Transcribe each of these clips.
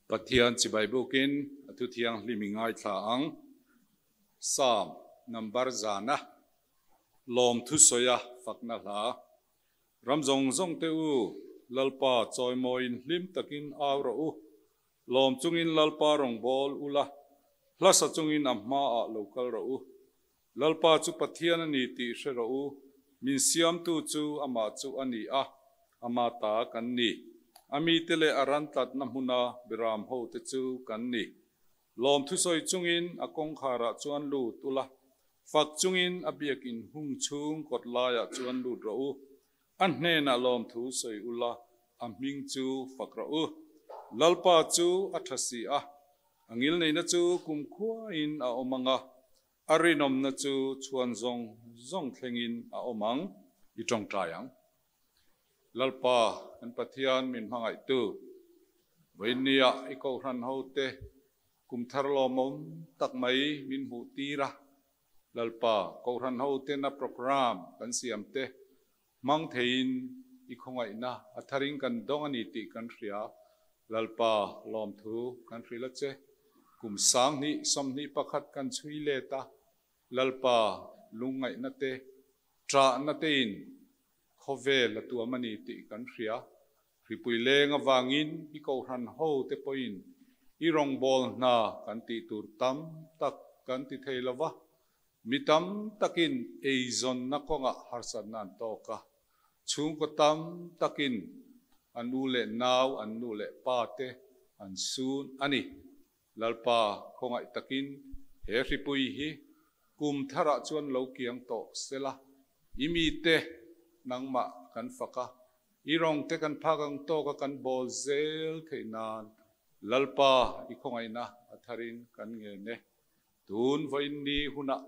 Pathian chibai bukin a thu thianghlim i ngaithla ang. Psalm number zana lawmthu sawi a fakna hla. Ram zawng zawng te u, Lalpa chawimawiin hlim takin au rawh u. Lawm chungin Lalpa rawngbâwl ula, hlasa chungin a hmaah lo kal rawh u. Lalpa chu Pathian a ni tih hre rawh u, min siamtu chu amah chu a ni a, ama ta kan ni. A mite leh a ran tlatna hmuna biram hote chu kan ni. Lawm thusawi chungin a kawngkharah chuan lut ula, fak chungin a biakin hung chhung kawt laiah chuan lut rawh u. A hnenah lawmthu sawi ula, a hming chu fak rawh u. Lalpa chu a tha si a, a ngilneihna chu kumkhuain a awm ang a, a rinawmna chu chhuan zawng zawng thlengin a awm ang. I tawngtai ang. Lalpa, kan Pathian min hmangaihtu, vawiinniah i kohhran hote kum thar lawmawm tak mai min hmuh tir a. Lalpa, kohhran hotena programme kan siam te hmang theiin i khawngaihna a tharin kan dawng a ni tih kan hria. Lalpa, lawmthu kan hrilh a che. Kum 2021 kan chhui let a, Lalpa, lungngaihna te, ṭahna tein khawvel a tuam a ni tih kan hria. Hripui leng avangin i kohhran ho te pawhin i rawngbâwl hna kan tih tur tam tak kan ti thei lo va, mi tam takin eizawnna kawngah harsatna an tawk a, chhungkaw tam takin an u leh nau, an nu leh pa te an sun a ni. Lalpa khawngaih takin he hripui hi kum tharah chuan lo kiang tawh sela, i mite nangmah kan fak a, i rawngte kan phak ang tawka kan bawl zel theih nan Lalpa i khawngaihna a tharin kan ngen e. Tun vawiinni hunah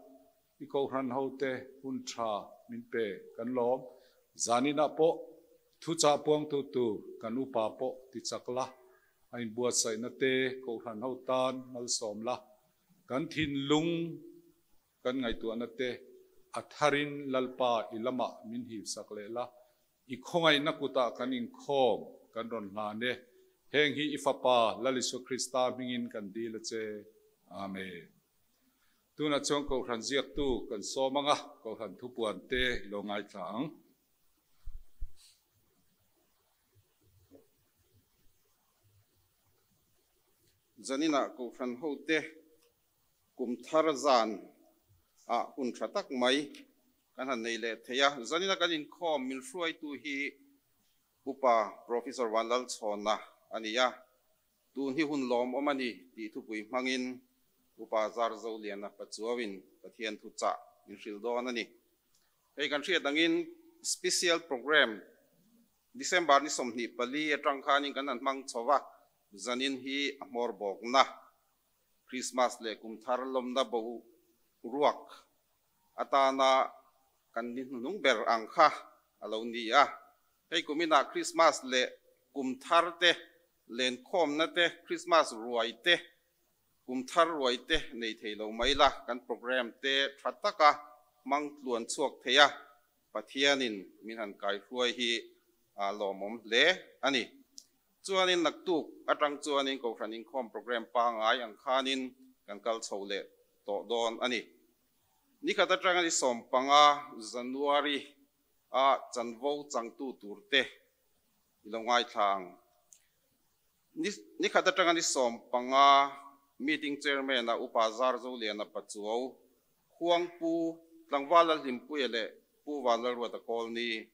i kohhran hote hun tha min pe kan lawm. Zaninah pawh thuchah puangtu tur kan upa pawh ti chak la, a inbuatsaihna te kohhran ho tan malsawm la, kan thinlung kan ngaihtuahna te a tharin Lalpa i lamah min hipsak leh la, i khawngaihna kutah kan inkhawm kan rawn hlan e. Heng hi i Fapa Lal Isua Krista hmingin kan dil a che. Amen. Tunah chuan Kohhran ziaktu kan sawm ang a, Kohhran thupuan te i lo ngaithla ang. Zaninah Kohhran hote kum thar zan ah hun tha tak mai kan han nei leh thei a. Zanina kan inkhawm min hruaitu hi Upa Professor Vanlalchhawna a ni a. Tun hi hun lawmawm a ni tih thupui hmangin Upa Zarzoliana Pachuauin Pathian thuchah min hrilh dawn a ni. Hei kan hriat angin Special Programme December ni 24 atang khanin kan han hmang chho va, zanin hi a hmawr bawkna Krismas leh kum thar lawmna boruak atana kan ni hnuhnung ber ang kha a lo ni a. Hei kuminah Krismas leh kum thar te, lenkhawmna te, Krismas ruai te, kum thar ruai te nei thei lo mai la, kan programme te tha taka hmang tluan chhuak thei a, Pathianin min han kaihruai hi a lawmawm hle a ni. Chuanin naktuk atang chuanin Kohhran inkhawm programme pangngai ang khanin kan kal chho leh tawh dawn a ni. Nikhat atanga ni 15 January a chanvo changtu turte i lo ngaithla ang. Nikhat atanga ni 15 meeting chairman a Upa Zarzoliana Pachuau, Khuangpu, Tlangval Lalhlimpuia leh Pu Vanlalruata Kawlni,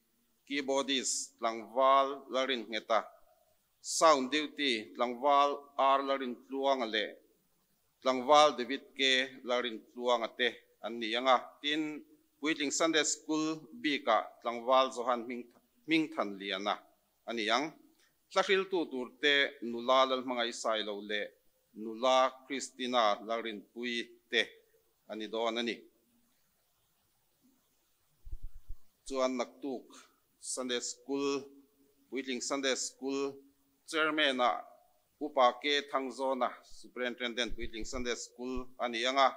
keyboardist Tlangval Lalrinngeta, sound duty Tlangval R Lalrintluanga leh Tlangval David K Lalrintluanga te an ni ang a. Tin, Puitling Sunday School bikah Tlangval Johan Hmingthanliana a ni ang. Hlahriltu turte nula Lalhmangaih Sailo leh nula Christina Lalrinpuii te a ni dawn a ni. Chuan naktuk Sunday School, Puitling Sunday School Chairman-ah Upa K Thangzawna, Superintendent Puitling Sunday School a ni ang a,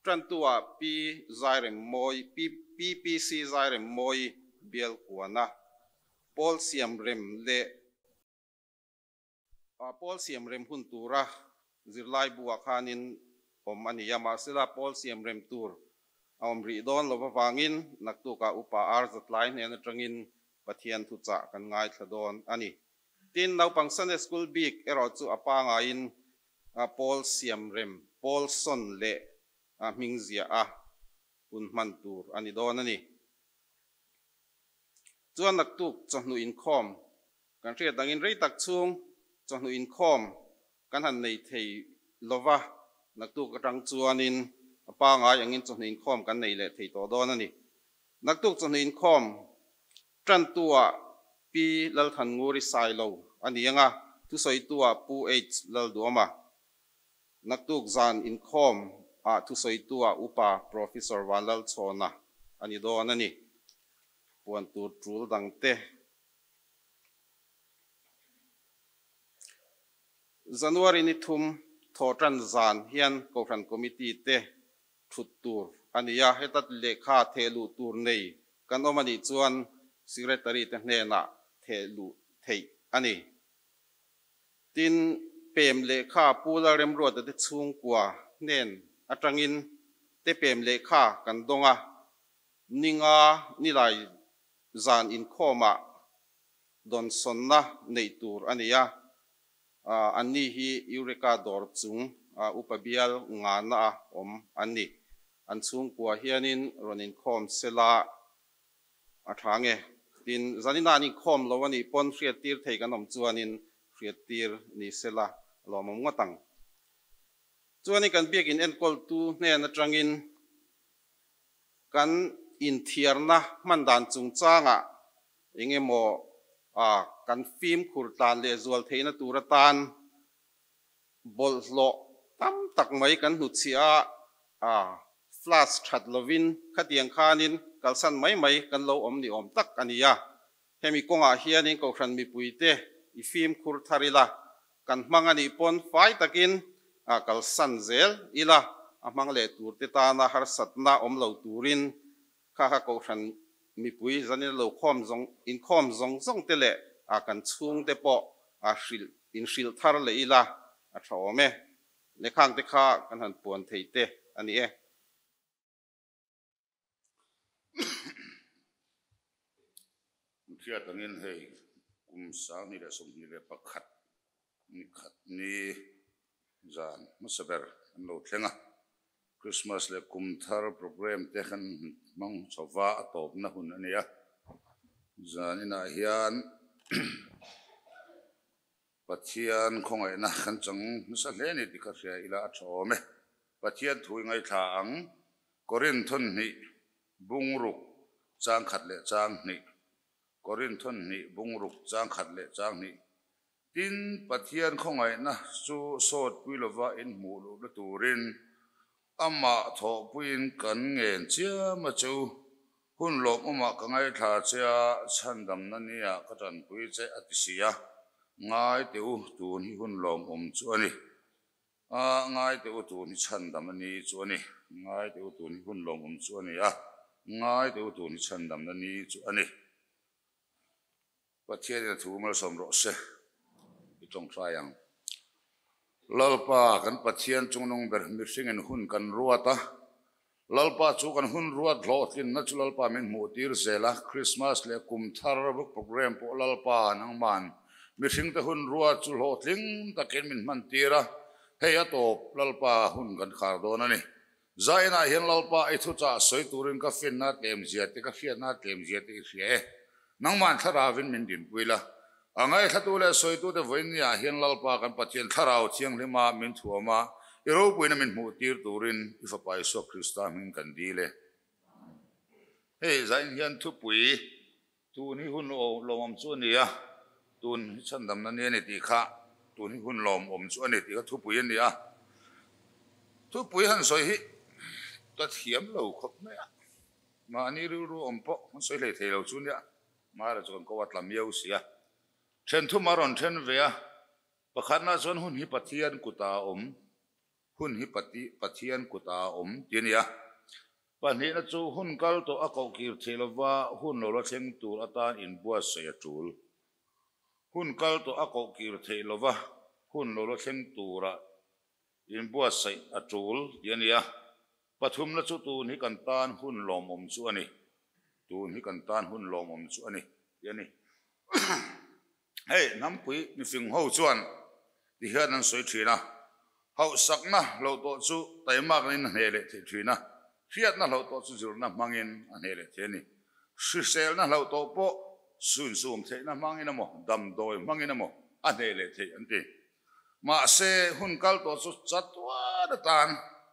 tantu-ah Pi Zairemmawi, PPC Pawl siam rem hun tura zirlai buah khanin awm a ni a, mahsela pawl siam rem tur a awm rih dawn lo avangin naktukah Upa Ar Zatlai hnen atangin Pathian thuchah kan ngaithla dawn a ni. Tin, naupang Sunday School bik erawh chu a pangaiin pawl siam rem, pawl sawn leh hming ziah a hun hman tur a ni dawn a ni. Chuan naktuk chawhnu inkhawm kan hriat dangin rei tak chhung chawhnu inkhawm kan han nei thei lova, naktuk atang chuanin a pangai angin chawhnu inkhawm kan nei leh thei tawh dawn a ni. Naktuk chawhnu inkhawm tantu-ah Pi Lalthannguri Sailo a ni anga, thusawitu-ah Pu H Lalduama. Naktuk zan inkhawm ah thusawitu-ah Upa Professor Vanlalchhawna a ni dawn a ni. Puan tur tul dangte. January ni thum thawhtan zan hian Kohhran Committee te thut tur a ni a, heta lehkha thehluh tur nei kan awm a nih chuan Secretary te hnenah thehluh theih a ni. Tin, pem lehkha Pu Lalremruata te chhungkua hnen atangin te pem lehkha kan dawng a, ninga nilai zan inkhawmah dawnsawnna neih tur a ni a, anni hi Eureka dawr chung upa bial ngana a awm an ni. An chhungkua hianin rawn inkhawm sela a tha nge. Tin, zanina an inkhawm lo a nih pawn hriattir thei kan awm chuanin hriattir ni sela a lawmawm ngawt ang. Chuanin kan biakin enkawltu hnen atangin kan inthiarna hman dan chungchangah eng emaw kan fimkhur tlan leh zual theihna tur atan bawlhhlawh tam tak mai kan hnutchhiah a, flash that lovin khatiang khanin kalsan mai mai kan lo awm ni awm tak a ni a. Hemi kawngah hianin Kohhran mipuite i fimkhur thar ila, kan hmang a nih pawn fai takin kalsan zel ila, a hmang leh turte tana harsatna awm lo turin kha kha Kohhran mipui zanin lo khawm zawng inkhawm zawng zawng te leh kan chhungte pawh hrilh inhrilh thar leh ila a tha awm e. Lehkhangte kha kan han puan thei te a ni e. Hriat angin hei kum 2021 ni khat ni zan hmasa ber an lo thleng a, Christmas leh kum thar program te kan hmang chhova a tawpna hun a ni a, zan inah hian Pathian khawngaihna kan chang nasa hle ni tih kha hria ila a tha awm e. Pathian thu i ngaithla ang, Korinth thawn hnih bungruk chang khat leh chang hnih, Korinth thawn hnih bungruk chang khat leh chang hnih. Tin, Pathian khawngaihna chu sawt pui lova inhmuh luhna turin amah thawhpuiin kan ngen chiam a che u. Hun lawmawmah ka ngaithla che a, chhandamna nia ka tanpui che a ti si a. Ngai teh u, tun hi hun lawmawm chu a ni. A, ngai teh u, tun hi chhandam a ni chu a ni. Ngai teh u, tun hi hun lawmawm chu a ni a. Ngai teh u, tun hi chhandamna ni chu a ni. Pathianin a thu malsawm rawh se i tawngtai ang. Lalpa kan Pathian chungnung ber mihringin hun kan ruat a, Lalpa chu kan hun ruat hlawhtlinna chu Lalpa min hmuh tir zel a, Christmas leh kum thar program pawh Lalpa nangman mihringte hun ruat chu hlawhtling takin min hman tir a, hei a tawp Lalpa hun kan khar dawn a ni. Zainah hian Lalpa i thuchah sawi turin ka finna tlemzia te ka hriatna tlemzia te i hria e. Nangman thlarauin min dinpui la. A ngaithlatu leh sawitute vawinia hian Lalpa kan Pathian thlarau thianghlima min thuam a, i ropuina min hmuh tir turin i Fapa Isua Krista hming kan dil e. Hei zain hian thupui tun hi hun lawmawm chu a ni a, tun hi chhandamna ni a ni tih kha tun hi hun lawmawm chu a ni tih kha thupui a ni a. Thupui han sawi hi ka thiam lo khawp mai a, mahni rilru awm pawh kan sawi hlei thei lo chu nia, Mara chu kan ko a tla miau si a. Then thum a rawn then ve a, pakhatna chuan hun hi Pathian kutah a awm, hun hi Pathian kutah a awm tih a ni a. Pahnihna chu hun kal tawh a koh kir theih lova hun lo la thleng tur atan inbuatsaih a tul. Hun kal tawh a koh kir theih lova. Hun lo la thleng tura inbuatsaih a tul tih a ni a. Pathumna chu tun hi kan tan hun lawmawm chu a ni. Tun hi kan tan hun lawmawm chu a ni tih a ni. Hei hnampui mifing ho chuan ti hian an sawi thin a, hauhsakna hloh tawh chu taimakna-in a hneh leh theih thin a, hriatna hloh tawh chu zirna hmangin a hneh leh thei a ni. Hriselna hloh tawh pawh suinsum theihna hmangin emaw, damdawi hmangin emaw a hneh leh theih an ti. Mahse, hun kal tawh chu chatuan atan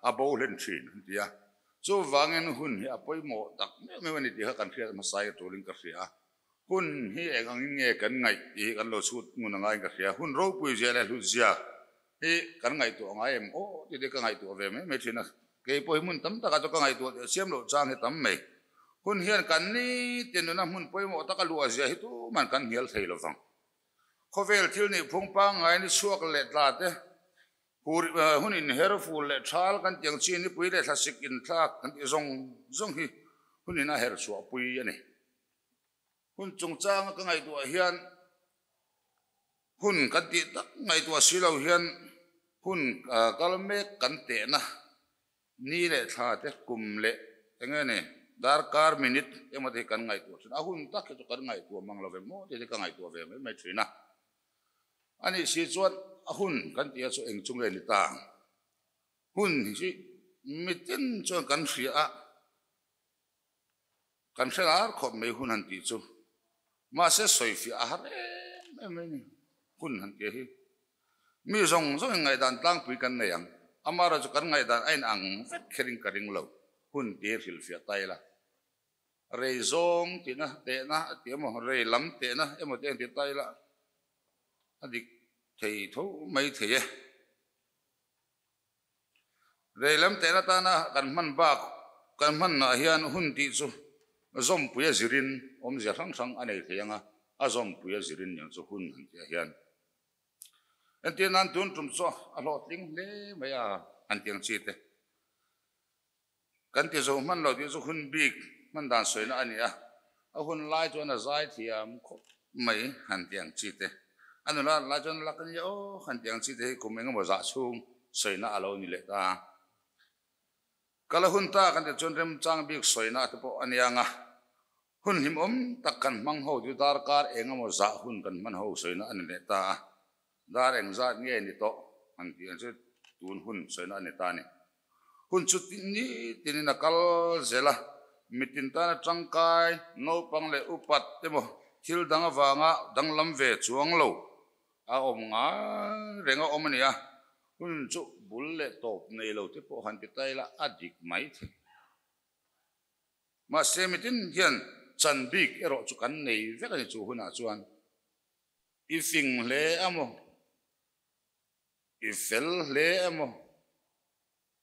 a bo hlen thin an ti a. Chuvangin hun hi a pawimawh tak meuh meuh a ni tih kha kan hriat hmasa i tulin ka hria a. Hun hi eng angin nge kan ngaih tih hi kan lo chhut ngun a ngaiin ka hria. Hun ropui zia leh hlut zia hi kan ngaihtuah ngai em aw tih te ka ngaihtuah ve mai mai thin a. Kei pawh hi hmun tam takah chu ka ngaihtuah teh chiam loh chang hi tam mai. Hun hian kan nitin nuna hmun pawimawh taka luah zia hi tuman kan hnial thei lo vang. Khawvel thil nih phung pangngai ni chhuak leh tla te, hun inher ful leh thal kan tiang chi nipui leh thlasik inthlak kan tih zawng zawng hi hun in a her chhuahpui a ni. Hun chungchanga ka ngaihtuah hian hun kan tih tak ngaihtuah si lo hian hun kal mek kan tehna ni leh thla te kum leh eng nge ni darkar minute emaw te hi kan ngaihtuah thin a, hun tak hi chu kan ngaihtuah mang lo ve maw tih te ka ngaihtuah ve mai mai thin a. A nih si chuan a hun kan tih a chu eng chu nge ni ta? Hun hi mitin chuan kan hria a. Kan hre lar khawp mai hun han tih chu. Mahse sawifiah a har em em mai ni hun han tih hi. Mi zawng zawng in ngaihdan tlangpui kan nei ang. Amaherawhchu kan ngaihdan a inang vek kher in ka ring lo. Hun tih hi hrilhfiah ta ila. Rei zawng tihna tehna a ti emaw, rei lam tehna emaw te an ti ta ila a dik thei tho mai thei e. Rei lam tehna tana kan hman bak kan hmanah hian hun tih chu zawmpui a zirin awmzia hrang hrang a nei thei ang a, a zawmpui a zirin niang chu hun han tih ah hian. Entir nan tun tum chu a hlawhtling hle mai a han ti ang chi te. Kan ti zo hman lo tih chu hun bik hman dan sawina a ni a, a hun lai chuan a zai thiam khawp mai han ti ang chi te. A nula lai chuan lak a nia aw han ti ang chi te hi kum engemaw zah chhung sawina a lo ni leh ta. Kal a hun ta kan tih chuan remchang bik sawina te pawh a nia ang a, hun hlimawm tak kan hmang ho chu darkar engemaw zah hun kan hman ho sawina a ni leh ta a, dar engzat nge ni tawh han tih ang chu tun hun sawina a ni ta a ni. Hun chu ni tinin a kal zel a, mitin tana tangkai, naupang leh upat emaw thil dang avanga danglam ve chuang lo a awm ngai reng a awm a ni a, hun chu bul leh tawp nei lo te pawh han ti ta ila a dik mai thei. Mahse mitin hian chan bik erawh chu kan nei vek a ni chu hunah chuan i fing hle emaw, I fel hle emaw,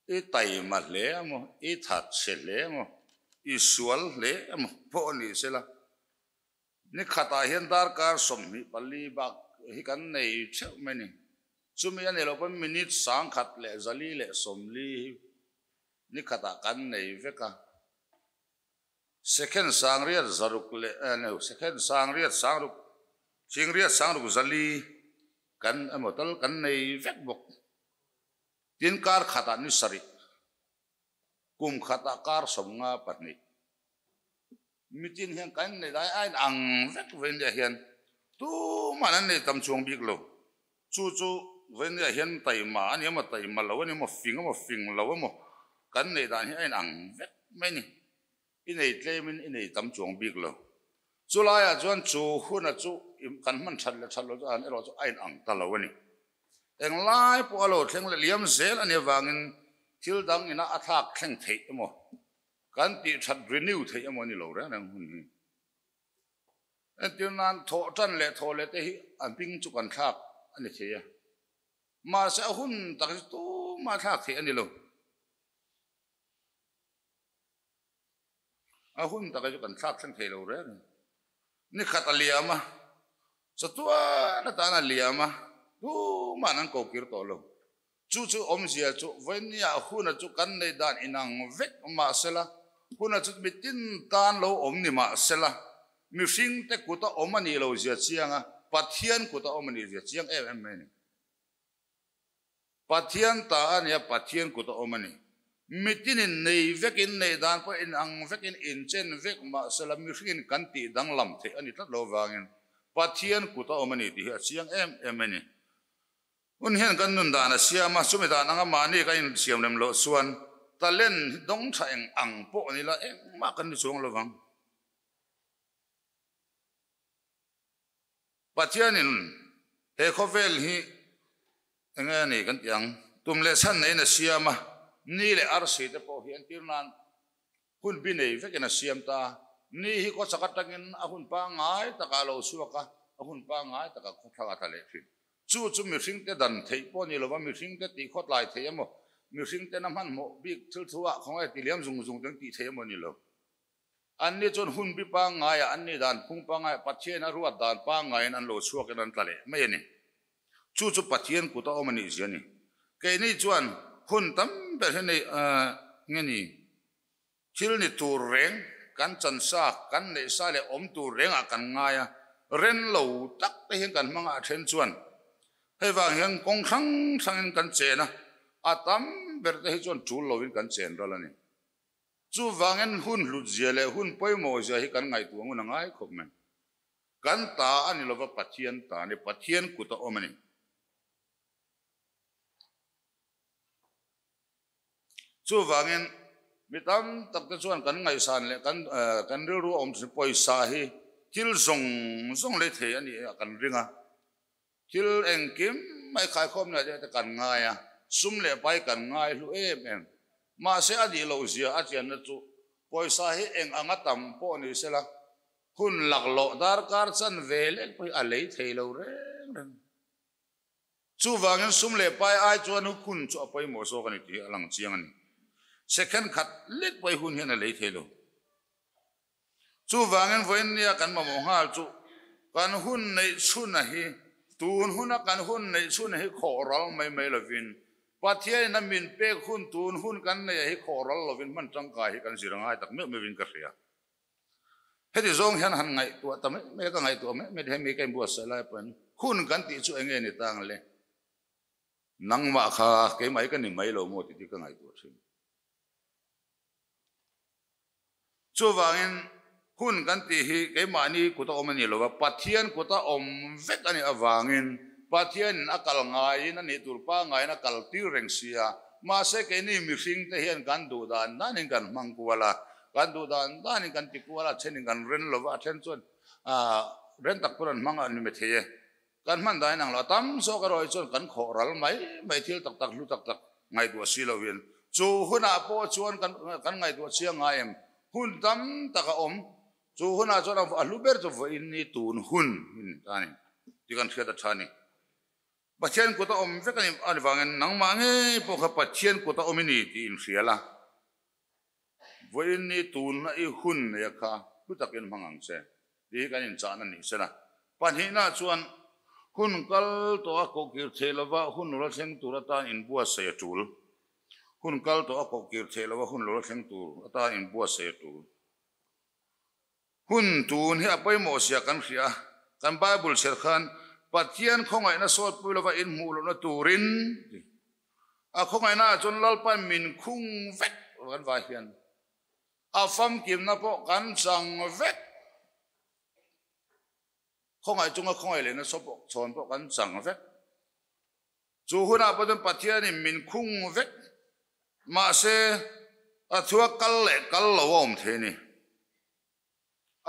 i taima hle emaw, i thatchhe hle emaw, i sual hle emaw pawh a ni sela. Ni khatah hian darkar 24 bak hi kan nei theuh mai a ni. Chumi a nih loh pawn minute 1440 hi ni khatah kan nei vek a. Second 800 leh second sangriat sangruk singriat sangruk zali kan emaw tal kan nei vek bawk. Tin kar khatah ni sarih, kum khatah kar 52. Mitin hian kan nei lai a inang vek Vaindia hian tuman an nei tam chuang bik lo. Chu chu Vaindia hian taima a ni emaw taima lo a ni emaw fing emaw fing lo emaw kan nei dan hi a inang vek mai a ni. I nei tlemin i nei tam chuang bik lo. Chu laiah chuan chu huna chu kan hman that leh that loh chu an erawh chu a inang ta lo a ni. Englai pawh a lo thleng leh liam zel a nih avangin thil dang ina a thlak thleng theih emaw kan tih that renew theih emaw a ni lo reng reng hun hi. Entir nan thawh tan leh thawh leh te hi a hming chu kan thlak a ni thei a. Mahse a hun tak hi chu tumah thlak theih a ni lo. A hun tak hi chu kan thlak thleng thei lo reng. Ni khat a liam a, chatuan atan a liam a, tumah an ko kir tawh lo. Chu chu awmzia chu vawinia huna chu kan nei dan inang vek mahsela, huna chu mitin tan lo awm ni mahsela, mihringte kuta awm a nih lo zia chiang a, Pathian kuta awm a nih zia chiang em em mai a ni. Pathian ta a nia, Pathian kut a awm a ni. Mitinin nei vekin, nei dan pawh in ang vekin, inchen vek mahsela mihringin kan tih danglam theih a ni tlat lo vangin Pathian kut a awm a ni tih hi a chiang em em a ni. Hun hian kan nun dan a siam a, chumi dan anga mahni kan insiam rem loh chuan talent hi dawng tha eng ang pawh ni la engmah kan ni chuang lo vang. Pathianin he khawvel hi eng nge ni kan tih ang, tum leh chhan neiin a siam a, ni leh arsi te pawh hi entir nan hun bi nei vekin a siam ta a, ni hi khawchak atangin a hun pangngai takah a lo chhuak a, a hun pangngai takah khawthlang a tla leh thin. Chu chu mihringte dan theih pawh ni lova mihringte tih khawtlai theih emaw, mihringten a hmanhmawh bik thil thu ah khawngaih ti liam zung zung te an tih theih emaw ni lo. Anni chuan hunbi pangngaiah anni dan phung pangngaiah Pathian a ruat dan pangngaiin an lo chhuakin an tla leh mai a ni. Chu chu Pathian kut a awm a nih zia a ni. Keini chuan hun tam ber hi nei nge ni? Thil ni tur reng kan chan sa, kan neih sa leh awm tur rengah kan ngai a, ren lo tak te hian kan hmangah a then chuan hei vang hian kawng hrang hrangin kan chen a, a tam ber te hi chuan tul lovin kan chen ral a ni. Chuvangin hun hlutzia leh hun pawimawhzia hi kan ngaihtuah ngun a ngai khawp mai. Kan ta a ni lova Pathian ta a ni, Pathian kut a awm a ni. Chuvangin mi tam tak te chuan kan ngaihsan leh kan kan rilru a awm thin pawisa hi thil zawng zawng lei thei a ni a kan ring a. Thil engkim mai khaikhawmna te kan ngai a, sum leh pai kan ngai hlu em em. Mahse a nih loh zia a chianna chu pawisa hi eng anga tam pawh ni sela, hun laklawh darkar chan ve lek pawh hi a lei thei lo reng reng. Chuvangin sum leh pai ai chuan hun chu a pawimawh zawk a ni tih hi a lang chiang a ni. Second khat lek pawh hi hun hian a lei thei lo. Chuvangin vawiin nia kan mamawh nghal chu kan hun neih chhuna hi tun huna kan hun neih chhuna hi khawh ral mai mai lovin Pathianin a min pek hun tun hun kan neih ah hi khawh ral lovin hman tangkai hi kan zir a ngai tak meuh meuhin ka hria. Heti zawng hian han ngaihtuah ta mai mai a, ka ngaihtuah mai mai hemi ka inbuatsaih lai pawhin hun kan tih chu eng nge ni tang le? Nangmah kha keimah hi ka ni mai lo maw tih hi ka ngaihtuah thin. Chuvangin hun kan tih hi keimahni kuta awm a ni lo va, Pathian kuta awm vek a nih avangin Pathianin a kal ngaiin a nih tur pangaiin a kal tir reng si a. Mahse keini mihringte hian kan duh dan danin kan hmang kual a, kan duh dan danin kan ti kual a, a thenin kan ren lo va, a then chuan ren tak pawn an hmang a ni maithei e. Kan hman dahin ang lo, a tam zawk erawh hi chuan kan khawh ral mai mai thil tak tak hlu tak tak ngaihtuah si lovin chu hunah pawh chuan kan kan ngaihtuah chiang ngai em? Hun tam tak a awm, chu hunah chuan a hlu ber chu vawiin ni tun hun in ta a ni tih kan hriat a tha a ni. Pathian kut a awm vek a ni a ni vangin nangmah ngei pawh kha Pathian kut a awm i ni tih inhria la, vawiin ni tunna i hun nei a kha hlu takin hmang ang che. Tih hi kan inchahna ni sela. Pahnihna chuan hun kal tawh a kohkir theih lova hun lo la thleng tur atan inbuatsaih a tul. Hun kal tawh a kohkir theih lova hun lo la thleng tur atan inbuatsaih a tul. Hun tun hi a pawimawh zia kan hria a, kan Bible chhiar khan Pathian khawngaihna sawtpui lova inhmuh lohna turin ti. A khawngaihna ah chuan Lalpan min khung vek kan vai hian. A famkimna pawh kan chang vek. Khawngaih chunga khawngaih lehna saw pawh chhawn pawh kan chang vek. Chu hunah pawh chuan Pathianin min khung vek. Mahse, a thua kal leh kal lo a awm thei a ni.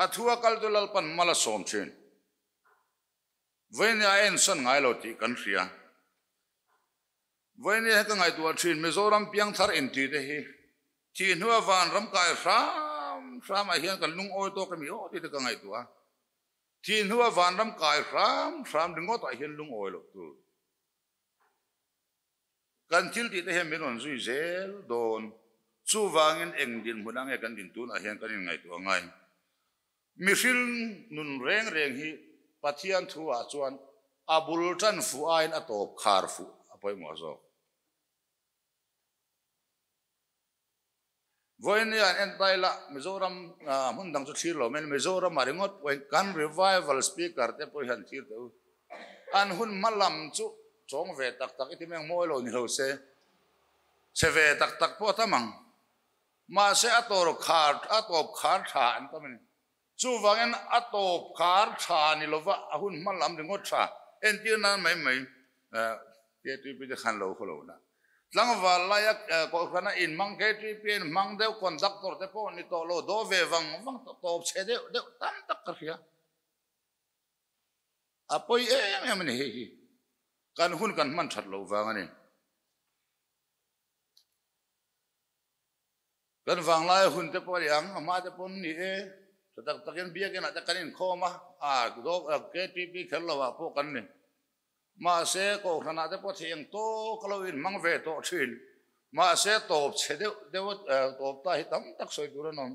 A thua kal chu Lalpan mal a sawm thin. Vawinia a ensan ngai lo tih kan hria. Vawinia hi ka ngaihtuah thin, Mizoram piangthar inti te hi thih hnua vanram kai hram hram ah hian kan lungawi tawk emi aw tih te ka ngaihtuah a. Thih hnua vanram kai hram hram ringawt ah hian lungawi loh tur. Kan thil tih te hian min rawn zui zel dawn. Chuvangin eng dinhmun ang nge kan din tunah hian kan inngaihtuah ngai. Mihring nun reng reng hi Pathian thu ah chuan a bul tan fuh aiin a tawp khar fuh a pawimawh zawk. Vawiin an en ta ila Mizoram hmun dang chu thlir lo mai Mizoram ah ringawt pawhin kan revival speaker te pawh hian thlir teh u. An hun hma lam chu Chawng ve tak tak i ti meng mawi lo ni lo se, chhe ve tak tak pawh a tam ang. Mahse a tawr khar a tawp khar tha an tam a ni. Chuvangin a tawp khar tha ni lova a hun hma lam ringawt tha entir nan mai mai KTP te khan lo khaw lo na. Tlangval laia Kohhrana inhmang KTP a inhmang deuh conductor te pawh ni tawh lo daw ve vang vang tawp chhe deuh deuh tam tak ka hria. A pawi em em a ni hei hi. Kan hun kan hman that loh vang a ni. Kan vanglai hun te pawh a ni ang, a hma te pawn ni e, tha tak takin biakin ah te kan inkhawm a, a KTP kher lo ah pawh kan ni. Mahse Kohhran ah te pawh thei ang tawk a lo inhmang ve tawh thin. Mahse tawp chhe deuh deuh a tawp ta hi tam tak sawi tur an awm.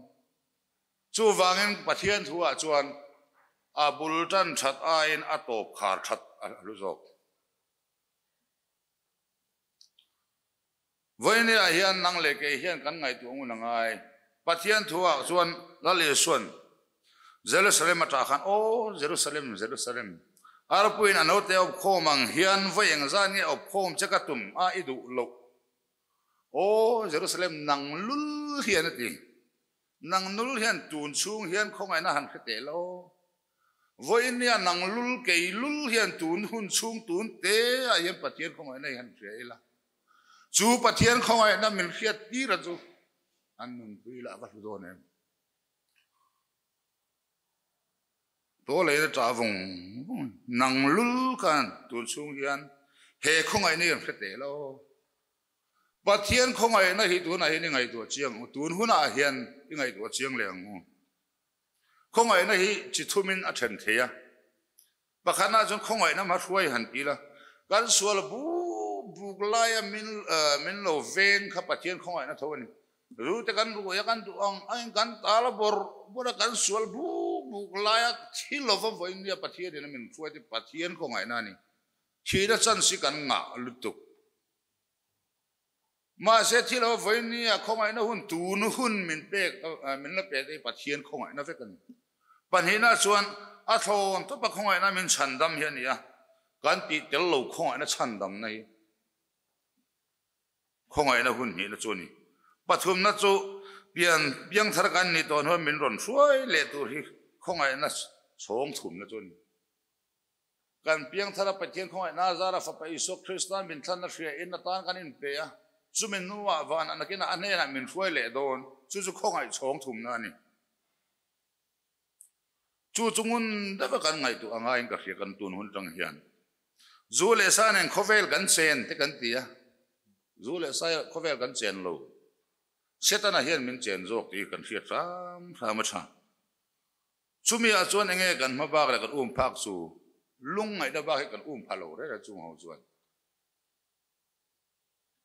Chuvangin Pathian thuah chuan a bul tan that aiin a tawp khar that a hlu zawk. Vawinia hian nang leh kei hian kan ngaihtuah ngun a ngai. Pathian thuah chuan Lal Isua'n Jerusalem a tah khan, Aw Jerusalem, Jerusalem, arpuiin a naute awp khawm ang hian vawi engzat nge awp khawm che ka tum a i duh loh. Aw Jerusalem, nang lul hian a ti. Nang nul hian tun chhung hian khawngaihna han hre teh lo. Vawiin nia nang lul kei lul hian tun hun chhung tun te ah hian Pathian khawngaihna hi han hria ila. Chu Pathian khawngaihna min hriat tir a chu an nunpui lah va hlu dawn em. Tawlei na ṭah vung vung nang lul khan tun chhung hian he khawngaihna hi an hre teh lo. Pathian khawngaihna hi tunah hian i ngaihtuah chiang ang u, tun hunah hian i ngaihtuah chiang leh ang u. Khawngaihna hi chi thumin a then thei a, pakhatna chuan khawngaihna hmahruai han ti la, kan sual buk buk laia min min lo veng kha Pathian khawngaihna tho a ni. Rute kan ruai a, kan duh ang angin kan tal a bawrh bawrh a, kan sual buk buk laia thil lova vawiin nia Pathianin a min hruai te Pathian khawngaihna a ni. Thihna chance hi kan ngah lutuk. Mahse thil ho vawiin ni a khawngaihna hun tun hun min pek min la pek hi Pathian khawngaihna vek a ni. Pahnihna chuan a thlawn tawpa khawngaihna min chhandam hi a ni a, kan tih tel lo khawngaihna chhandamna hi khawngaihna hun hnihna chu a ni. Pathumna chu pian piangthar kan nih tawh hnuah min rawn hruai leh tur hi khawngaihna chhawng chhumna chu a ni. Kan piangthar a Pathian khawngaihna zara Fapa Isua Krista min thlanna hria in atan kan inpe a, chumi hnuah van a nakinah a hnenah min hruai leh dawn, chu chu khawngaih chhawng thumna a ni. Chu chu ngun deuha kan ngaihtuah a ngaiin ka hria kan tun hun atang hian. Zu leh sa nen khawvel kan chen te kan ti a, zu leh sa khawvel kan chen lo, Setana hian min chen zawk tih hi kan hriat hram hram a tha. Chumi ah chuan enge kan hma bak leh kan um phak chu lungngaihna bak hi kan um pha lo reng a chung ho chuan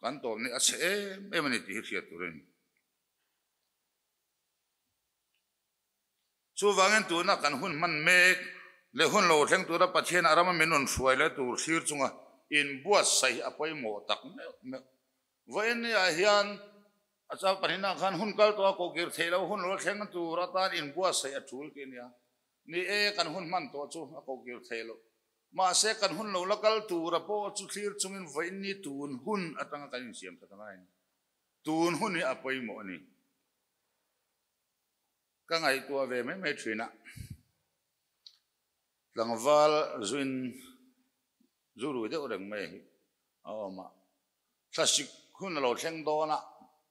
kan tawm ni a chhe em em a ni tih hi hriat tur a ni. Chuvangin tuna kan hun hman mek leh hun lo thleng tura Pathian a rama min rawn hruai leh tur thlir chunga inbuatsaih hi a pawimawh tak meuh meuh. Vawiin ni ah hian A chau pahnihna khan hun kal tawh a kohkir theih loh hun lo thleng tur atan inbuatsaih a tul tih a nia. Ni e, kan hun hman tawh chu a kohkir theih loh. Mahse, kan hun lo la kal tura pawh chu thlir chungin vawiin ni tun hun atanga kan insiam that a ngai a ni. Tun hun hi a pawimawh a ni. Ka ngaihtuah ve mai mai thin a, tlangval zuin zu rui deuh reng mai hi a awm a. Thlasik hun a lo thleng dawn a,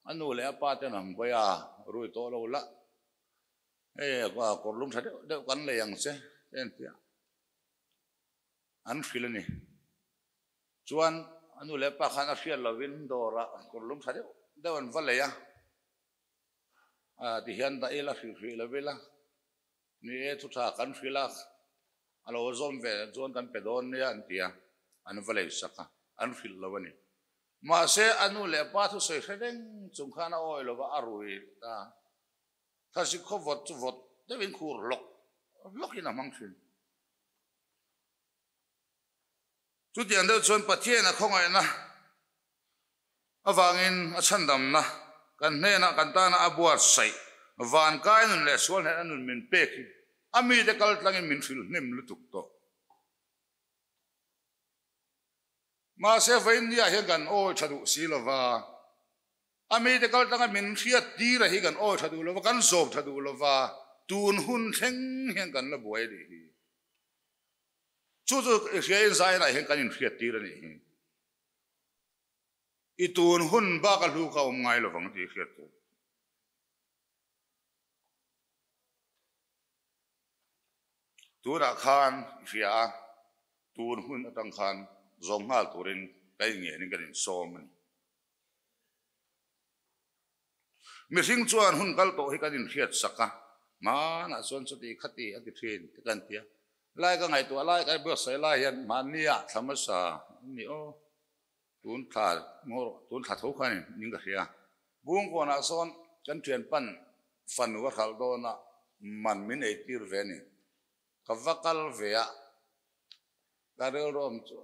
a nu leh a pa ten an vawi a, rui tawh lo la, hei kawr lum tha deuh deuh kan lei ang che te an ti a, an hrilh a ni. Chuan a nu leh a pa khan a hriat lovin dawrah kawr lum tha deuh deuh an va lei a, tihian dah ila hrilh hrih lo ila, ni e thu tha kan hrilh a, a lo zawm ve chuan kan pe dawn nia an ti a, an va lei sak a, an hrilh lo a ni. Mahse a nu leh pa thusawi hre reng chung khan a awi lova a rui ta. Thlasik khaw vawt chu vawt deuhin khur hlawk hlawkin a hmang thin. Chutiang deuh chuan Pathian a khawngaihna avangin a chhandamna kan hnenah kan tana a buatsaih van kai nun leh sual hnehna nun min pek hi a mite kal tlangin min hrilh hnem lutuk tawh. Mahse vawiin niah hian kan awi tha duh si lova, a mite kal tanga min hriat tir a hi kan awi tha duh lova, kan zawm tha duh lova, tun hun thleng hian kan la buai a nih hi. Chu chu i hriain zainah hian kan inhriat tir a nih hi. I tun hun bak a hlu kha awm ngai lovang tih i hriat tur. Tunah khan i hria a, tun hun atang khan zawm nghal turin ka inngenin kan insawm a ni. Mihring chuan hun kal tawh hi kan inhriat sak a, hmanah chuan chuti khati a ti thin te kan ti a, lai ka ngaihtuah lai ka buatsaih lai hian mahnia thla hmasa an ni aw, tun thla ngaw tun thla tho khan in ka hria. Bungkawnah sawn kan thian pan fanu a hralh dawn a, man min ei tir ve a ni. Ka va kal ve a, ka rilruam chu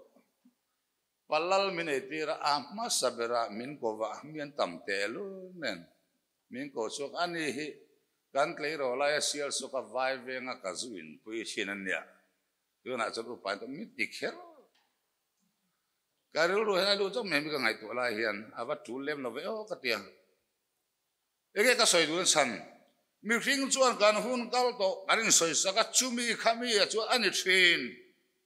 Palal min ei tir a, a hmasa berah min ko vah mi an tam teh lul nen min ko chhuak a ni hi kan tleirawl laia sial sawk a vai venga ka zu inpui thin a nia. Tunah chuan upa in min ti kher. Ka rilru hian a lut zawk mai mi ka ngaihtuah lai hian a va tul lem lo ve aw ka ti a. Enge ka sawi duh chhan? Mihring chuan kan hun kal tawh kan insawisak a, chumi khami a chuan a ni thin.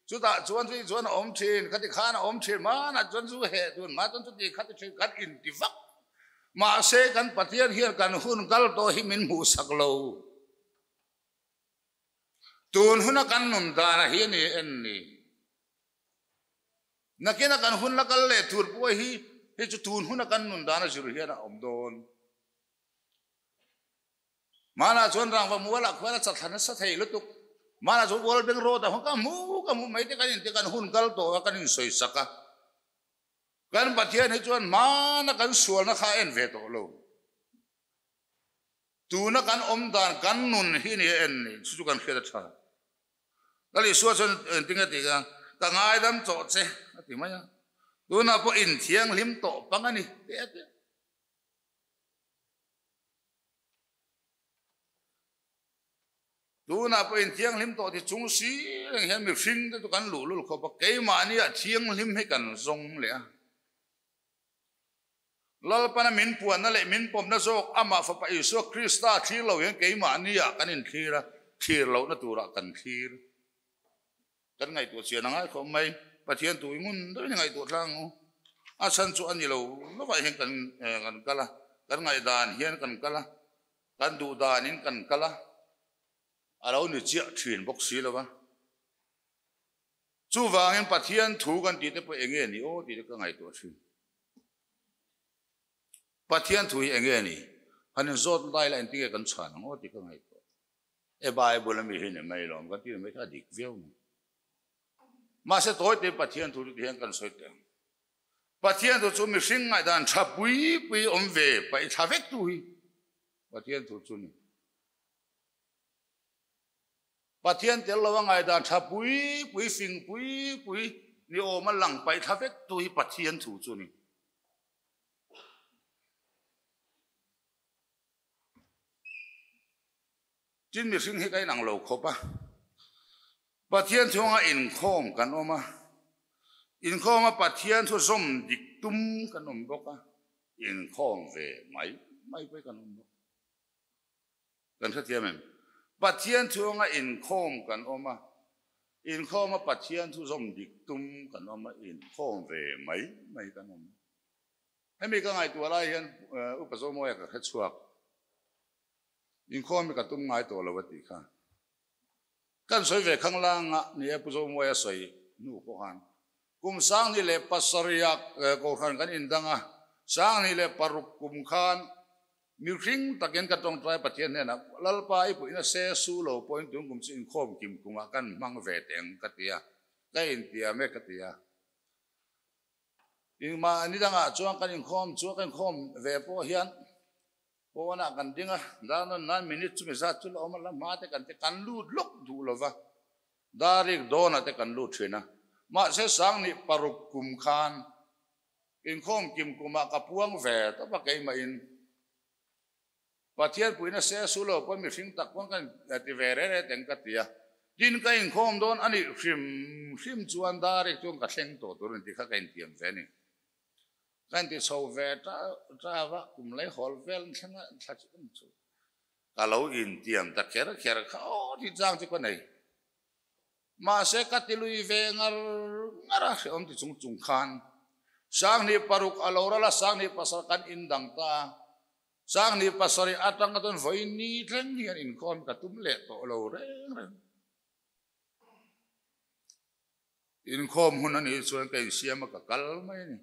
Chutah chuan chuti chuan a awm thin, khati khan a awm thin, hmanah chuan chu heh dun, hmanah chuan chuti khati thin kan inti vak. Mahse kan Pathian hian kan hun kal tawh hi min hmuhsak lo. Tun huna kan nun danah hi a ni en ni. Nakina kan hun la kal leh tur pawh hi hei chu tun huna kan nun dan a zir hian a awm dawn. Hmanah chuan rangva mualah khuan a chatthla nasa thei lutuk. Hmanah chuan World Bank Road ah ka hmu ka hmu mai te kan inti kan hun kal tawh a kan insawisak a. Kan Pathian hi chuan hmana kan sualna kha a en ve tawh lo. Tuna kan awm dan kan nun hi ni a en ni chu chu kan hriat a tha. Lal Isua chuan engtin nge tih a, ka ngaidam chawh che a ti mai a, tunah pawh inthianghlim tawh pang a ni teh a ti a. Tunah pawh inthianghlim tawh ti chung si reng hian mihring te chu kan luhlul khawp a, keimahnia thianghlim hi kan zawng leh a. Lalpana min puanna leh min pawmna zawk amah Fapa Isua Krista thlir lo hian keimahnia kan inthlir a, thlir lohna turah kan thlir. Kan ngaihtuah chian a ngai khawp mai. Pathian tu i ngun deuhin i ngaihtuah tlang ang u. A chhan chu a ni lo lovah hian kan kan kal a, kan ngaihdan hian kan kal a, kan duh danin kan kal a, a lo ni chiah thin bawk si lo va. Chuvangin Pathian thu kan tih te pawh eng nge ni aw tih te ka ngaihtuah thin. Pathian thu hi eng nge ni? Han inzawt lai la engtin nge kan chhan ang aw tih ka ngaihtuah. E Bible ami hi ni mai lawm kan tih mai kha a dik viau mai. Mahse tawi te Pathian thu chu ti hian kan sawi teh ang. Pathian thu chu mihring ngaihdan tha pui pui awm ve paih thla vek tu hi Pathian thu chu ni. Pathian tel lo a ngaihdan tha pui pui, fing pui pui ni awm a lang paih thla vek tu hi Pathian thu chu a ni. Tin mihring hi ka inang lo khawp a, Pathian chhunga inkhawm kan awm a, inkhawm a Pathian thu zawm dik tum kan awm bawk a, inkhawm ve mai mai pawh hi kan awm bawk. Kan hrethiam em? Pathian chhunga inkhawm kan awm a, inkhawma Pathian thu zawm dik tum kan awm a, inkhawm ve mai mai kan awm. Hemi ka ngaihtuah lai hian Upa Zawmawia ka hre chhuak. Inkhawm hi ka tum ngai tawh lo a tih kha. Kan sawi ve khang langa ni e Pu Zawmawia sawi hnu pawh khan kum 2007 Kohhran kan indang a, 2006 kum khan Mihring takin ka tawngtai Pathian hnenah, Lalpa i puihna se su lo pawhin tun kum chu inkhawm kim kumah kan hmang ve teh ang ka ti a, ka intiam e ka ti a. Engmah ni dangah chuan kan inkhawm chu kan inkhawm ve pawh hian pawnah kan ding a, dar nawn nan minute chumi zat chu la awm a, la hma te kan ti kan lut lawk duh lo va, darik dawnah te kan lut thin a. Mahse 2006 kum khan Inkhawm kim kumah ka puang ve tawp a keimahin Pathian puihna se su lo pawn mihring tak pawn kan ti ve reh reh teng ka ti a. Tin ka inkhawm dawn a nih hrim hrim chuan dar ek chuan ka thleng tawh tur a ni tih kha ka intiam ve a ni. Ka inti chho ve tau a, kum lei hawl vel an thleng a, thla chu ka ni chu. Ka lo intiam ta kher kher kha aw tih chang chu ka nei. Mahse ka ti lui ve ngar ngar a, hrehawm ti chung chung khan Sanghnih paruk a lo ral a, Sanghnih pasal kan indang ta a. Sanghnih pasarih atanga chuan vawi ni thleng hian inkhawm ka tum leh tawh lo reng reng. Inkhawm hun a nih chuan ka insiam a ka kal mai a ni.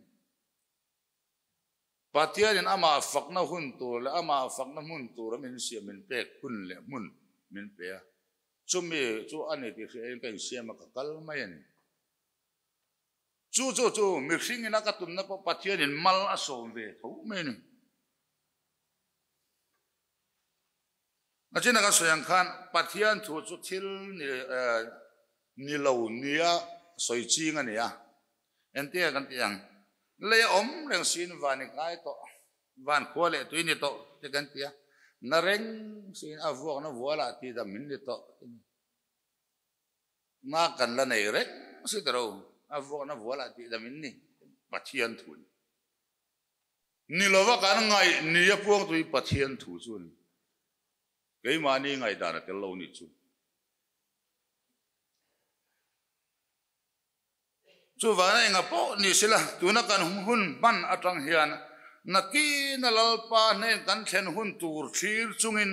Pathianin amah fakna hun tur leh amah fakna hmun tura min siam min pek hun leh hmun min pe a, chumi chu a ni tih hriain ka insiam a ka kal mai a ni. Chu chu chu mihringin a ka tumna pawh Pathianin mal a sawm ve tho mai a ni. Nachina kan sawi ang khan Pathian thu chu thil ni ni lo nia sawi ching a ni a. Entir kan tih ang, lei a awm reng siin van i kai tawh, van khua leh tui ni tawh te kan ti a, na reng siin a vuakna vualah tih dam min ni tawh te ni. Na kan la nei reng si ta ro, a vuakna vualah tih dam in ni, Pathian thu a ni. Ni lova kan ngaih ni a puang tui Pathian thu chu a ni. Keimahni ngaihdan a tel lo nih chu. Chuvangin enga pawh ni sila, tuna kan hun hman atang hian nakina Lalpa hnen kan thlen hun tur thlir chungin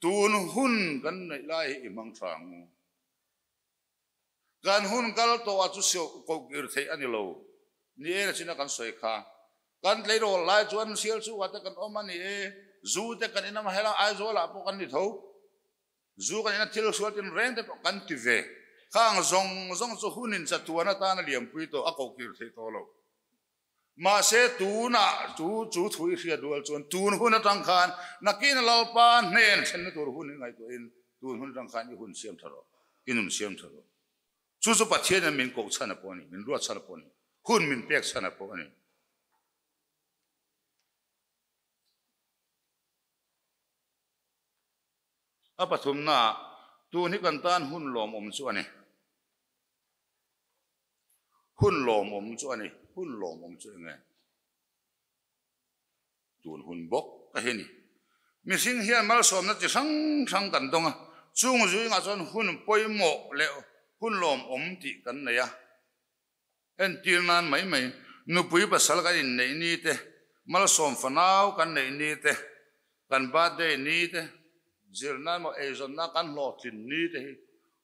tun hun kan neih lai hi i hmang tha ang u. Kan hun kal tawh ah chu kohkir theih a ni lo. Ni e nachina kan sawi kha. Kan tleirawl lai chuan sial chhungah te kan awm a ni e, zu te kan inam a, helai Aizawl ah pawh kan ni tho. Zu kan ina thil hrual tin reng te pawh kan ti ve. Khang zawng zawng chu hunin chatuan atana liampui tawh a kohkir theih tawh lo. Mahse tunah chu chu thu i hriat rual chuan tun hun atang khan nakin Lalpa hnen thlenna tur hun i ngaihtuahin tun hun atang khan i hun siam tha rawh, i nun siam tha rawh. Chu chu Pathianin min koh chhan a pawh a ni, min ruat chhan a pawh a ni, hun min pek chhan a pawh a ni. A pathumnaah, tun hi kan tan hun lawmawm chu a ni. Hun lawmawm chu a ni. Hun lawmawm chu enge? Tun hun bawk ka hi ni. Mihring hian malsawmna chi hrang hrang kan dawng a, chung zuingah chuan hun pawimawh leh hun lawmawm tih kan nei a. Entir nan mai mai, nupui pasal kan inneih ni te, malsawm fanau kan neih ni te, kan birthday ni te, zirna emaw eizawnna kan hlawhtlin ni te hi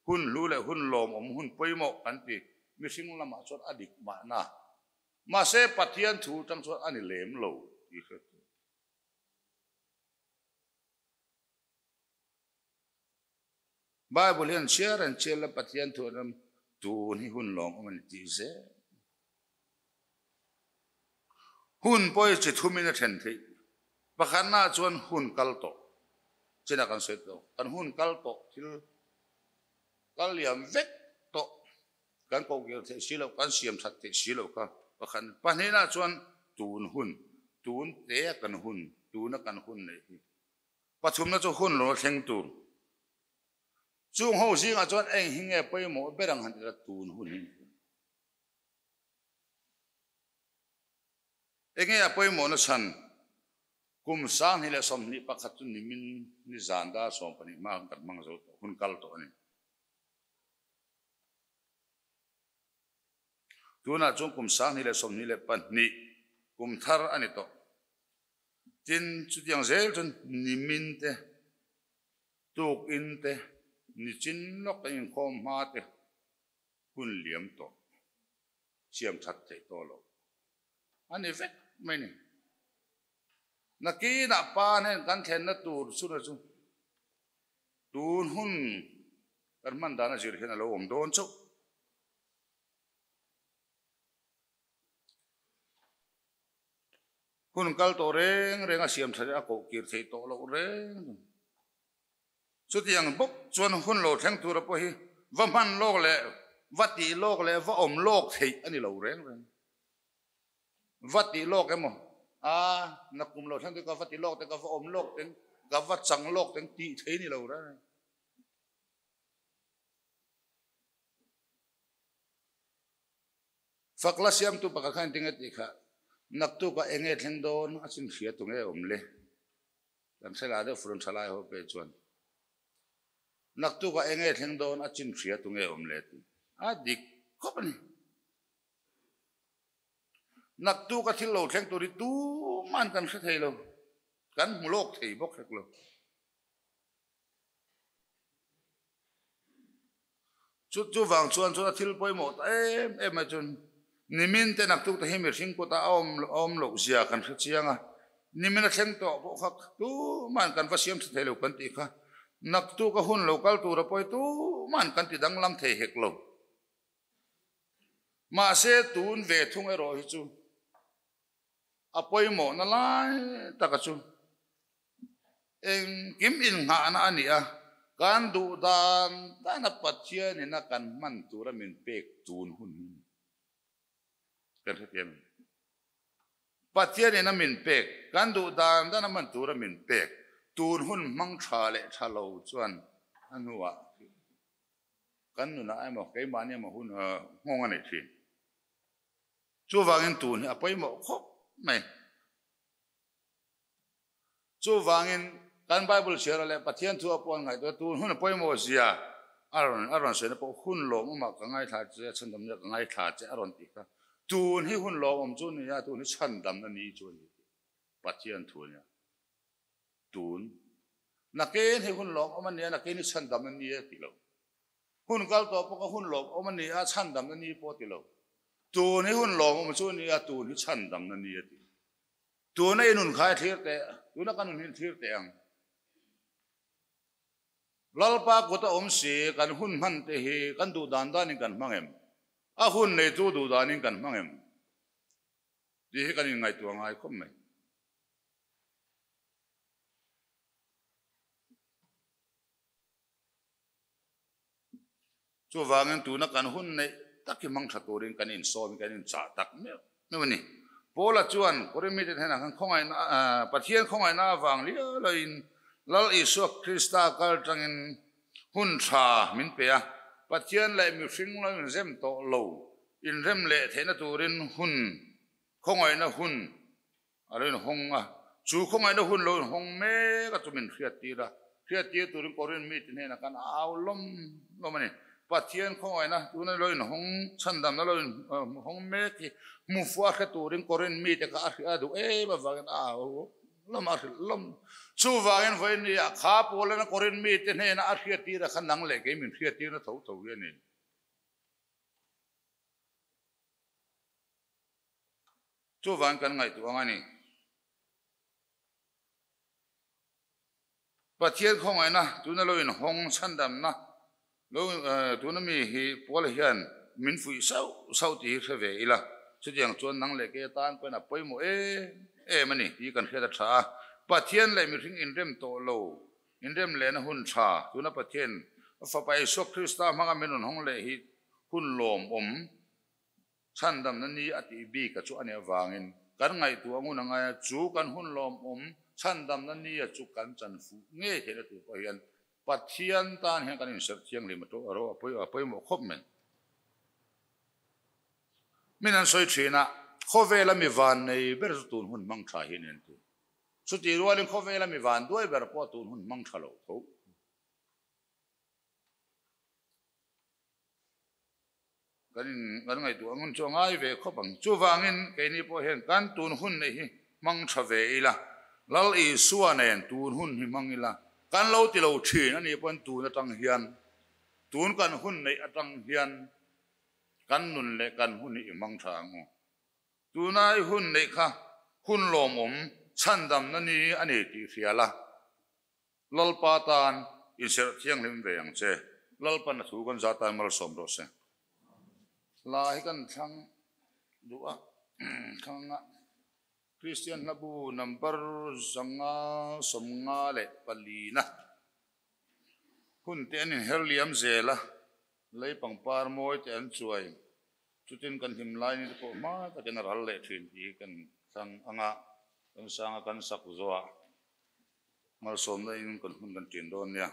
hun hlu leh hun lawmawm, hun pawimawh kan ti. Mihring lamah chuan a dik mahna. Mahse Pathian thu tang chuan a ni lem lo tih hriat tur. Bible hian chhiar an chhiar la Pathian thu an ram tun hi hun lawm awm a ni tih zel. Hun pawh hi chi thumin a then theih. Pakhatnaah chuan hun kal tawh chinah kan sawi tawh. Kan hun kal tawh thil kal liam vek tawh kan kohkir theih si loh, kan siam that theih si loh kha pakhat. Pahnihnaah chuan tun hun, tun tea kan hun, tuna kan hun neih hi Pathumna chu hun lo thleng tur. Chung ho zingah chuan eng hi nge pawimawh ber ang han ti la tun hun hi. Enge a pawimawhna chhan kum 2021 chu nimin ni zan dar 12 hma kan hmang zo tawh hun kal tawh a ni. Tunah chuan kum 2022 kum thar a ni tawh. Tin, chutiang zel chuan nimin te, tukin te, nichin lawk kan inkhawm hma te hun liam tawh, siam that theih tawh lo a ni vek mai ni. Nakinah pa hnen kan thlenna tur chhuna chu tun hun kan hman dan a zir hian a lo awm dawn chauh. Hun kal tawh reng reng a siam that a koh kir theih tawh loh reng reng. Chutiang bawk chuan hun lo thleng tura pawh hi va hman lawk leh va tih lawk leh va awm lawk theih a ni lo reng reng. Va tih lawk emaw, a nakum lo thleng te ka va ti lawk te, ka va awm lawk teng, ka va chang lawk teng tih theih a ni lo reng reng. Fakla siamtu pakhat khan engtin nge tih kha naktuk ah enge thleng dawn a chin hria tu nge awm le? Kan hre la deuh fur an tha lai ho pe chuan naktuk ah enge thleng dawn a chin hria tu nge awm le tih a dik khawp a ni. Naktuk a thil lo thleng tur hi tuman kan hre thei lo, kan hmu lawk thei bawk hrek lo. Chu chuvang chuan chuan a thil pawimawh ta em em mai chuan nimin te naktuk te hi mihring kutah a awm a awm loh zia kan hre chiang a, nimin a thleng tawh pawh kha tuman kan va siam tha thei lo kan tih kha naktuk a hun lo kal tur a pawi tuman kan ti danglam thei hek lo. Mahse tun ve thung erawh hi chu a pawimawhna lai taka chu Engkim innghahna a ni a, kan duh dan dana Pathianin a kan hman tura min pek tun hun hi a ni. Kan hrethiam em? Pathianin a min pek, kan duh dan dana hman tura min pek tun hun hmang tha leh tha lo chuan a hnuah kan nunah emaw keimahni emaw hun nghawng a nei thin. Chuvangin tun hi a pawimawh khawp mai. Chuvangin, kan Bible chhiara leh Pathian thu a puan ngaihtuah tun hun a pawimawh zia a rawn a rawn sawi na pawh hun lawmawmah ka ngaithla che a, chhandamna ka ngaithla che a rawn tih kha tun hi hun lawmawm chu a ni a, tun hi chhandamna ni chu a ni tih Pathian thu a nia. Tun nakin hi hun lawmawm a nia, nakin hi chhandamna ni a ti lo. Hun kal tawh pawh kha hun lawmawm a ni a, chhandamna ni pawh a ti lo. Tun hi hun lawmawm chu a ni a, tun hi chhandamna ni a ti. Tuna i nun kha i thlir teh, tuna ka nun hi in thlir teh ang. Lalpa kut a awm si, kan hun hman te hi kan duh dan danin kan hmang em? A hun neitu duh danin kan hmang em? Tih hi kan inngaihtuah ngai khawp mai. Chuvangin tuna kan hun neih tak hi hmang tha turin kan insawm kan inchah tak meuh meuh a ni. Paula chuan Korin mite hnenah khan khawngaihna Pathian khawngaihna avang liau loin Lal Isua Krista kal tangin hun tha min pe a, Pathian leh mihring lo inrem tawh lo inrem leh theihna turin hun khawngaihna hun A lo inhawng a, chu khawngaihna hun lo inhawng mek a chu min hriattir a, hriattir turin Korin mite hnenah khan a au lawm lawm a ni. Pathian khawngaihna tuna lo inhawng chhandamna lo inhawng mek hi hmu fuh a hre turin Korin mite kha a hria duh em avangin a au lawm a, a hrilh lawm. Chuvangin vawinia kha Paulana Korin mite hnena a hriattir a kha nang leh kei min hriattirna tho tho hi a ni. Chuvang kan ngaihtuah ang a ni. Pathian khawngaihna tuna lo inhawng chhandamna lo tuna mi hi Paula hian min fuih sauh sauh tih hi hre ve ila, chutiang chuan nang leh kei atan pawhin a pawimawh em em a ni tih kan hriat a tha a. Pathian leh mihring inrem tawh lo, inrem lehna hun tha tuna Pathian Fapa Isua Krista hmanga min rawn hawng leh hi hun lawmawm Chhandamna ni a tih bik a chu a nih avangin kan ngaihtuah ngun a ngai a, chu kan hun lawmawm chhandamna ni a chu kan chan fuh ngei theihna tur pawh hian Pathian tan hian kan inserh thianghlim a a pawimawh khawp mai. Min an sawi thin a, khawvela mi van nei ber chu tun hun hmang tha hi a ni an ti. Chutih rualin khawvela mi van duai ber pawh tun hun hmang tha lo tho. Kan in kan ngaihtuah ngun chu a ngai ve khawp ang. Chuvangin keini pawh hian kan tun hun neih hi hmang tha ve ila, Lal Isua nen tun hun hi hmang ila, kan lo ti lo thin a nih pawhin tun atang hian, tun kan hun neih atang hian kan nun leh kan hun hi i hmang tha ang u. Tuna i hun neih kha hun lawmawm chhandamna ni a ni tih hria la. Lalpa tan inserh thianghlim ve ang che. Lalpan a thu kan za tan malsawm rawh se. Hla hi kan thlang duh a, thlang a Kristian hlabu number 554 na hun te an inher liam zel a, lei pangpar mawi te an chuai, chutin kan hlim lai ni te pawh hma takin a ral leh thin tih hi kan thlang ang a, kan sang a kan sak zawh a. Malsawmna in kan hun kan ṭin dawn nia.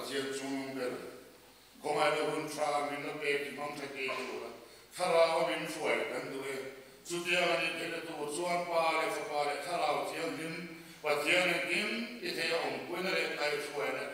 Pathian chungnung ber, khawngaihna hun tha min la pek i hmang tha thei tur a, Thlarau a min hruai kan duh e. Chutiang a nih theihna tur chuan Pa leh Fapa leh Thlarau Thianghlim Pathian engkim i thei a awmpuina leh kaihhruaina